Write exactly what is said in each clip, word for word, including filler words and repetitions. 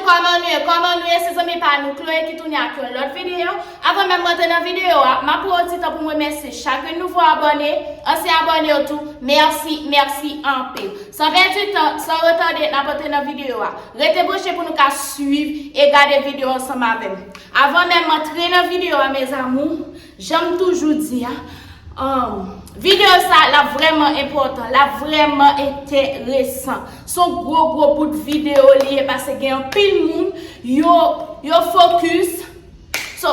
Kòman nou ye? Kòman nou ye? Se zanmi pa nou Chloé ki tounen ak yon lòt videyo. Avan menm m antre nan videyo a, m ap pran yon ti tan pou m remèsye chak yon nouvo abòne, ansyen abòne yo tou. Mèsi, mèsi anpil. San pèdi tan, san retade, n ap antre nan videyo a. Rete branche pou nou ka swiv e gade videyo ansanm avè m. Avan menm m antre nan videyo a, mes amours, jan m toujou di a, um, videyo sa l ap vrèman enpòtan, l ap vrèman enteresan. Se yon gwo gwo bout videyo li ye, paske gen anpil moun yo, yo fokis. So,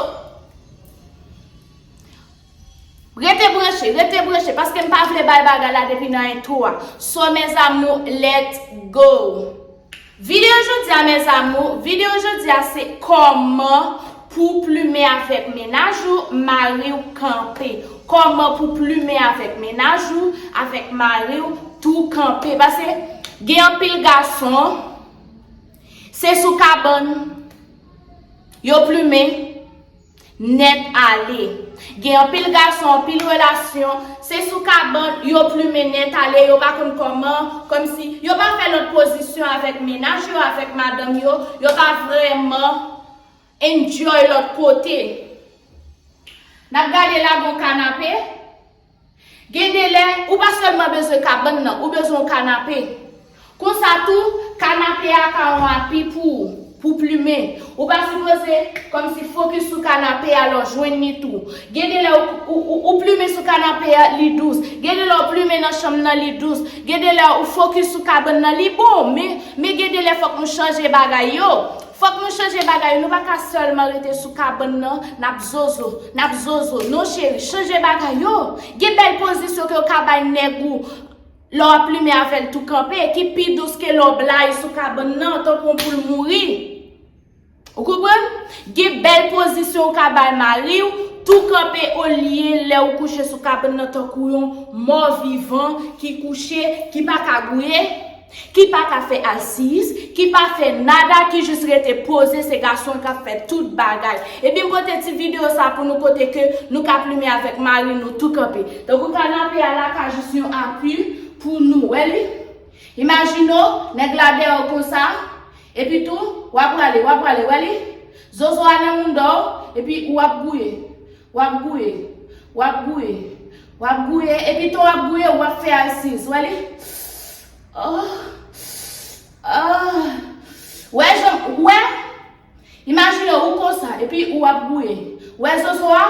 rete branche, rete branche, paske m pa vle bay bagay la depi nan entwo a. So, mes amours, let's go. Videyo jodi a, mes amours, videyo jodi a se kòman pou plimen avèk mennaj ou, mari w kanpe. Kòman pou plimen avèk mennaj ou, avèk mari w tou kanpe. Paske gen anpil gason, se sou kabann yo plimen nèt ale. Gen anpil gason, anpil relasyon, se sou kabann yo plimen nèt ale, yo pa konn kòman, kòmsi yo pa fè lòt pozisyon avèk mennaj yo, avèk madanm yo, yo pa vrèman enjoy lòt kote. N ap gade la gon kanape. Gen de lè, ou pa sèlman bezwen kabann nan, ou bezwen yon kanape. Konsa tou, kanape a ka yon api pou ou, pou plimen. Ou pa sipoze kòmsi fokis sou kanape a, lè w jwenn li tou. Gen de lè ou, ou, ou, ou plimen sou kanape a, li dous. Gen de lè ou plimen nan chanm nan, li dous. Gen de lè ou fokis sou kabann nan, li bon. Men, men gen de lè fòk nou chanje bagay yo. Fòk nou chanje bagay yo. Nou pa ka sèlman rete sou kabann nan, n ap zozo, n ap zozo. Non, cheri, chanje bagay yo. Gen bèl pozisyon ke w ka bay nèg ou lè w ap plimen avè l tou kanpe, ki pi dous ke lè w blayi sou kabann nan, tankou yon poul mouri. Ou konprann? Gen bèl pozisyon ou ka bay mari w, tou kanpe olye lè ou kouche sou kabann nan tankou yon mò vivan ki kouche, ki pa ka gouye, ki pa ka fè alsiyis, ki pa fè nada, ki jis rete poze, se gason k ap fè tout bagay. Ebyen, m pote ti videyo sa pou nou kote ke nou ka plimen avèk mari nou tou kanpe. Tankou kanape a la ka jis yon api pou nou, wè li? Imajine w, nèg la dèyè w konsa, epi tou, w ap prale, w ap prale, wè li? Zozo a nan mounda w, epi w ap gouye, w ap gouye, w ap gouye, w ap gouye, epi tou w ap gouye, w ap fè alsiyis, wè li? Oh, oh. Wè jan, wè? Imajine ou konsa, epi ou ap gouye. Wè zozo a?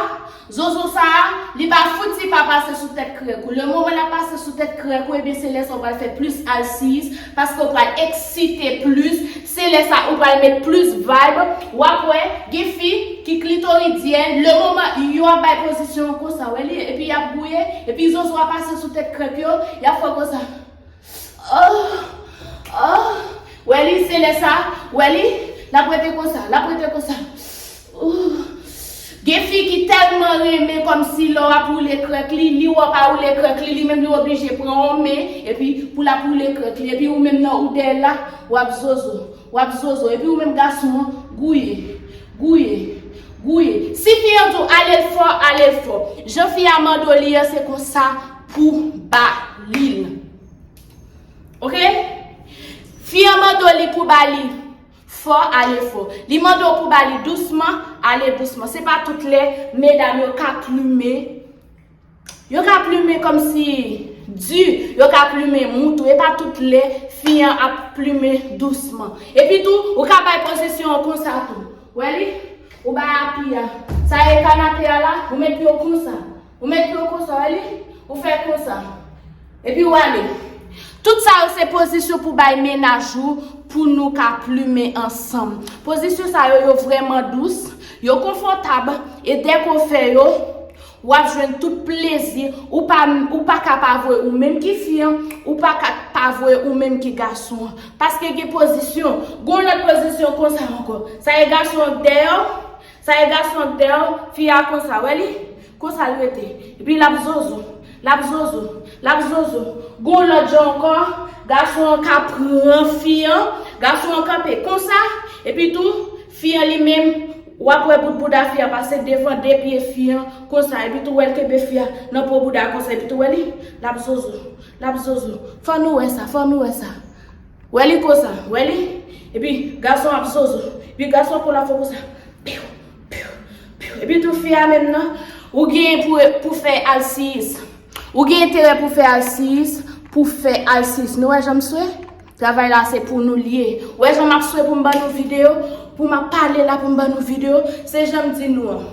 Zozo sa a, li pa fouti pa pase sou tèt krèk ou. Lemoman l ap pase sou tèt krèk ou, ebyen se lè sa ou pral fè plis alsiyis, paske ou pral eksite plis. Se lè sa ou pral met plis vibe. W ap wè, gen fi ki klitoridyèn, lemoman yo ap bay pozisyon konsa, wè li, epi y ap gouye, epi zozo a pase sou tèt krèk yo, y ap fè konsa. Oh, oh. Wè li, se lè sa, wè li, l ap rete konsa, l ap rete konsa. Ouh. Gen fi ki tèlman renmen kòmsi lè w ap woule krèk li, li wè w pa woule krèk li, li menm li oblije pran yon men, epi pou l ap woule krèk li, epi ou menm nan ou dèyè l la, w ap zozo, w ap zozo, epi ou menm gason an, gouye, gouye, gouye. Si fi an di w ale l fò, ale l fò. Jan fi a mande w li an, se konsa pou ba li l. Oke? Fi an mande w li pou ba li fò, ale fò. Li mande w pou ba li dousman, ale dousman. Se pa tout lè medam yo ka plimen. Yo ka plimen kòmsi di, yo ka plimen mou tou. E pa tout lè fi an ap plimen dousman. Epi tou, ou ka bay pozisyon an konsa tou. Wè li? Ou bay api a. Sa e kanape a la, ou met pye w konsa. Ou met pye w konsa, wè li? Ou fè konsa. Epi w ale. Tout sa yo se pozisyon pou bay mennaj ou, pou nou ka plimen ansanm. Pozisyon sa yo, yo vrèman dous, yo konfòtab, e dèke w fè yo, w ap jwenn tout plezi. Ou pa, ou pa ka pa vwe ou menm ki fi an, ou pa ka pa vwe ou menm ki gason an. Paske gen pozisyon, gen yon lòt pozisyon konsa ankò. Sa e gason an k dèyè w, sa e gason an k dèyè w, fi a konsa, wè li? Konsa l rete. Epi l ap zozo, l ap zozo, l ap zozo. Gen yon lòt jan ankò, gason an ka pran fi an, gason an kanpe konsa, epi tou, fi an li menm, w ap wè bout bouda fi a pase devan de pye fi an, konsa, epi tou wè l kenbe fi a nan po bouda konsa, epi tou wè li, l ap zozo, l ap zozo. Fò nou wè sa, fò nou wè sa. Wè li konsa, wè li? Epi gason ap zozo. Epi gason ap pran lafò konsa. Piw, piw, piw. Epi tou fi a menm nan, ou gen pou, pou fè alsiyis. Ou gen enterè pou fè alsiyis, pou fè alsiyis. Nou wè jan m swe? Travay la se pou nou l ye. Ou wè jan m ap swe pou m ban nou videyo, pou m ap pale la pou m ban nou videyo, se jan m di nou an.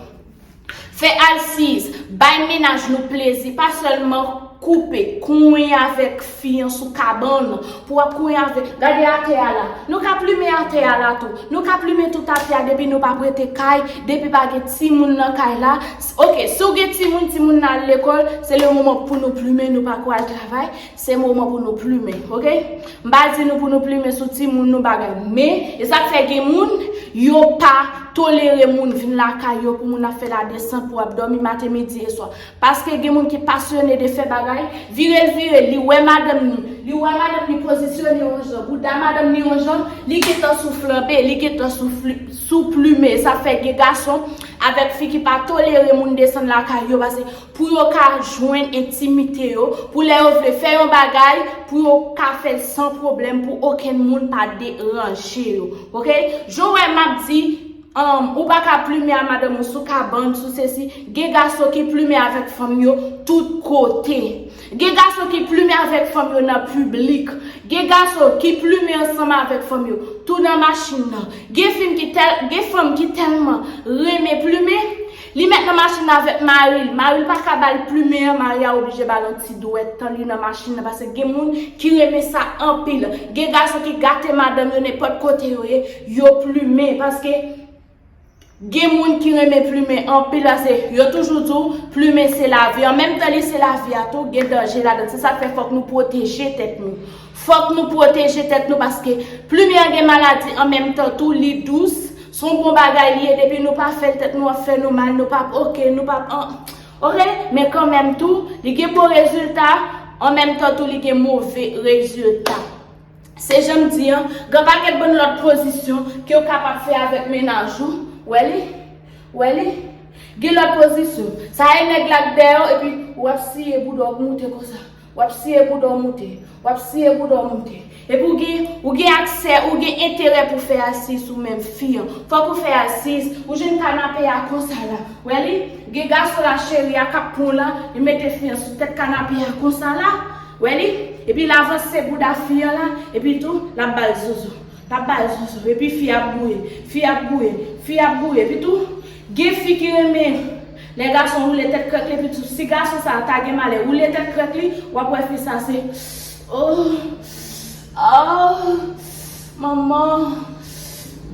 Fè alsiyis, bay mennaj nou plezi, pa sèlman koupe, kouyen avèk fi an sou kabann, pou w ap kouyen avèk, gade atè a la. Nou ka plimen atè a la tou. Nou ka plimen tout atè a depi nou pa prete kay, depi pa gen timoun nan kay la. Ok, si w gen timoun, timoun nan al lekòl, se le moman pou nou plimen, nou pa ko al travay, se moman pou nou plimen, ok? M pa di nou pou nou plimen sou timoun nou bagay, men, e sa k fè gen moun, yo pa tolere moun vin lakay yo pou moun ap fè ladesant, pou ap dòmi maten, midi e swa. Paske gen moun ki pasyone de fè bagay, vire l vire, li wè madanm ni, li wè madanm ni pozisyone yon jan, bouda madanm ni yon jan, li gentan sou flanbe, li gentan sou fli-, sou plimen. Sa fè gen gason avèk fi ki pa tolere moun desann lakay yo, paske pou yo ka jwenn entimite yo, pou lè yo vle fè yon bagay, pou yo ka fè l san pwoblèm, pou okenn moun pa deranje yo. Ok? Jan w wè m ap di, um, ou pa ka plimen a madanm ou sou kabann, sou sesi. Gen gason ki plimen avèk fanm yo tout kote. Gen gason ki plimen avèk fanm yo nan piblik. Gen gason ki plimen ansanm avèk fanm yo tou nan machin nan. Gen fanm ki tèl, gen fanm ki tèlman renmen plimen, li mèt nan machin nan avèk mari l. Mari l pa ka ba l plimen an, mari a oblije ba l yon ti dwèt tan li nan machin nan, paske gen moun ki renmen sa anpil. Gen gason ki gate madanm yo nenpòt kote yo ye, yo plimen, paske gen moun ki renmen plimen anpil, paske yo toujou di w plimen se lavi. An menm tan li se lavi a tou, gen danje ladan l. Se sa k fè fòk nou pwoteje tèt nou. Fòk nou pwoteje tèt nou, paske plimen an gen maladi, an menm tan tou li dous. Se yon bon bagay li ye, depi nou pa fè l, tèt nou ap fè nou mal, nou p ap ok, nou p ap an, ok, men kanmenm tou, li gen bon rezilta, an menm tan tou li gen move rezilta. Se jan m di an, gen pakèt bann lòt pozisyon ke w kapab fè avèk mennaj ou. Wè li? Wè li? Gen lòt pozisyon. Sa e nèg la k dèyè w, epi w ap siye bouda w moute konsa. W ap siye bouda w moute. W ap siye bouda w moute. Epi w gen, ou gen aksè, ou gen enterè pou fè asiz ou menm fi an. Fòk ou fè asiz, ou jwenn kanape a konsa la. Wè li? Gen gason la cheri a k ap pran w la, li mete fi an sou tèt kanape a konsa la. Wè li? Epi l avanse bouda fi an la, epi tou, l ap ba l zozo. L ap ba l zozo. Epi fi ap gouye, fi ap gouye, fi ap gouye. Epi tou, gen fi ki renmen lè gason woule tèt krèk li, epi tou, si gason sa a ta gen malè woule tèt krèk li, w ap wè fi sa se, oh, oh, manman.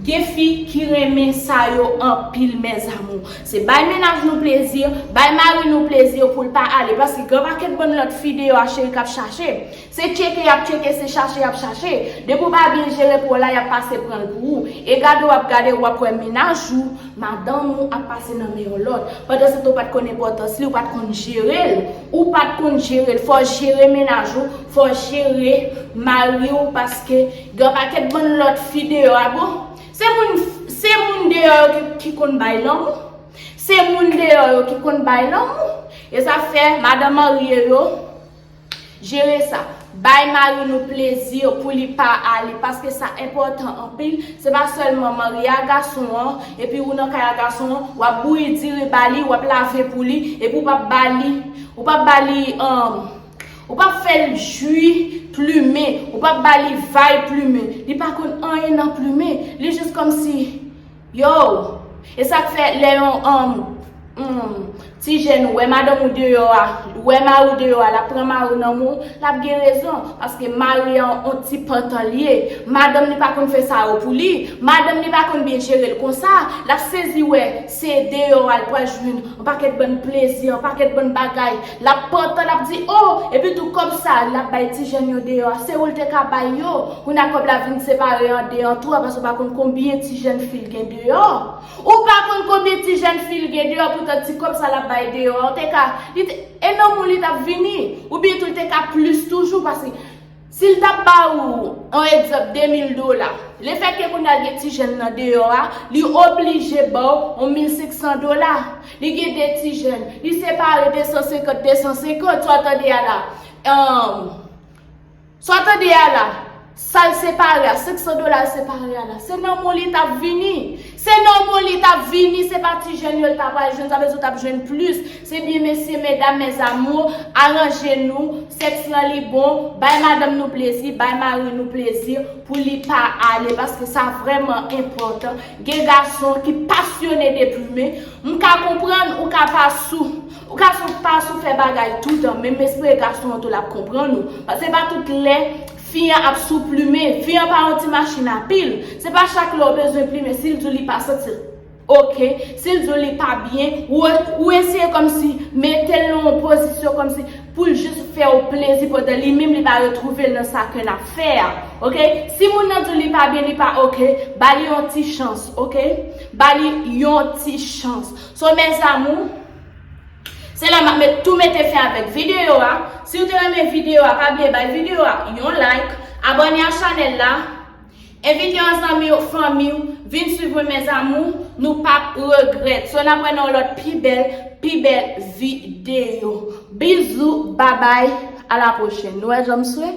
Gen fi ki renmen sa yo anpil, mes amours. Se bay mennaj nou plezi, bay mari nou plezi pou l pa ale. Paske gen pakèt bann lòt fi deyò a cheri k ap chache. Se tcheke y ap tcheke, se chache y ap chache. Depi w pa byen jere pou w la, y ap pase pran l pou ou. E gade w ap gade, w ap wè mennaj ou, madanm ou ap pase nan men yon lòt. Pandan se tan ou pa t konn enpòtans li, ou pa t konn jere l. Ou pa t konn jere l. Fò w jere mennaj ou, fò w jere mari w, paske gen pakèt bann lòt fi deyò a, bon. Se moun, se moun deyò yo ki, ki konn bay lanmou. Se moun deyò yo ki konn bay lanmou. E sa fè madanm marye yo, jere sa. Bay mari nou plezi pou li pa ale, paske sa enpòtan anpil. Se pa sèlman marye a gason an, epi ou nan kay a gason an, w ap bouyi diri ba li, w ap lave pou li, epi w p ap ba li, ou p ap ba li, um, ou p ap fè l jwi plimen, ou p ap ba li vay plimen. Li pa konn anyen nan plimen. Li jis kòmsi Yo, e sa k fè lè yon, um, um, ti jèn ou wè madanm ou deyò a, ou wè mari w deyò a, l ap pran mari w nan men w, l ap gen rezon, paske mari a yon ti pantan li ye. Madanm li pa konn fè sa yo pou li, madanm li pa konn byen jere l konsa, l ap sezi wè se deyò a l pral jwenn yon pakèt bann plezi, yon pakèt bann bagay. L ap pantan, l ap di, oh, epi tou kòb sa l ap bay ti jèn yo deyò a, se ou l te ka bay yo. Kounye a kòb la vin separe an de, an twa, paske w pa konn konbyen ti jèn fi l gen deyò. Ou pa konn konbyen ti jèn fi l gen deyò, poutan ti kòb sa l ap bay deyò a, ou te ka, li te, e nan moun li t ap vini, oubyen tou l te ka plis toujou, paske si l t ap ba ou, yon egzanp, de mil dola, lefètke kounye a l gen ti jèn nan deyò a, li oblije ba w yon mil senk san dola. Li gen de ti jèn, li separe de san senkant, de san senkant, sa w tande a la. Ahn, Sa w tande a la, Sa l separe a, senk san dola l separe a la, se nan men w li t ap vini. Se nan men w li t ap vini, se pa ti jèn yo l ta pral jwenn, sa vle di w t ap jwenn plis. Se byen mesye, medam, mes amours, aranje nou, sèks lan li bon, bay madanm nou plezi, bay mari nou plezi, pou li pa ale, paske sa vrèman enpòtan. Gen gason ki pasyone de plimen, m ka konprann ou ka pa sou, ou ka sou pa sou fè bagay toutan, men m espere gason an tou l ap konprann ou. Paske se pa tout lè fi an ap sou plimen, fi an pa yon ti machin a pil. Se pa chak lè w bezwen plimen, si l di w li pa santi l oke, si l di w li pa byen, ou, ou eseye kòmsi mete l nan yon pozisyon kòmsi pou l jis fè w plezi pandan li menm li pa retwouve l nan sa ke n ap fè a, oke? Si moun nan di w li pa byen, li pa oke, ba li yon ti chans, oke? Ba li yon ti chans. So, mes amours, se la m ap met, tou mete fen avèk videyo a. Si w te renmen videyo a, pa bliye bay videyo a yon like, abòne a chanèl la, envite yon zanmi w, fanmi w, vin swiv mwen, mes amours, nou p ap regrèt. So, n ap wè nan yon lòt pi bèl, pi bèl videyo. Bizou, babay, a la pwochèn. Nou wè jan m swe?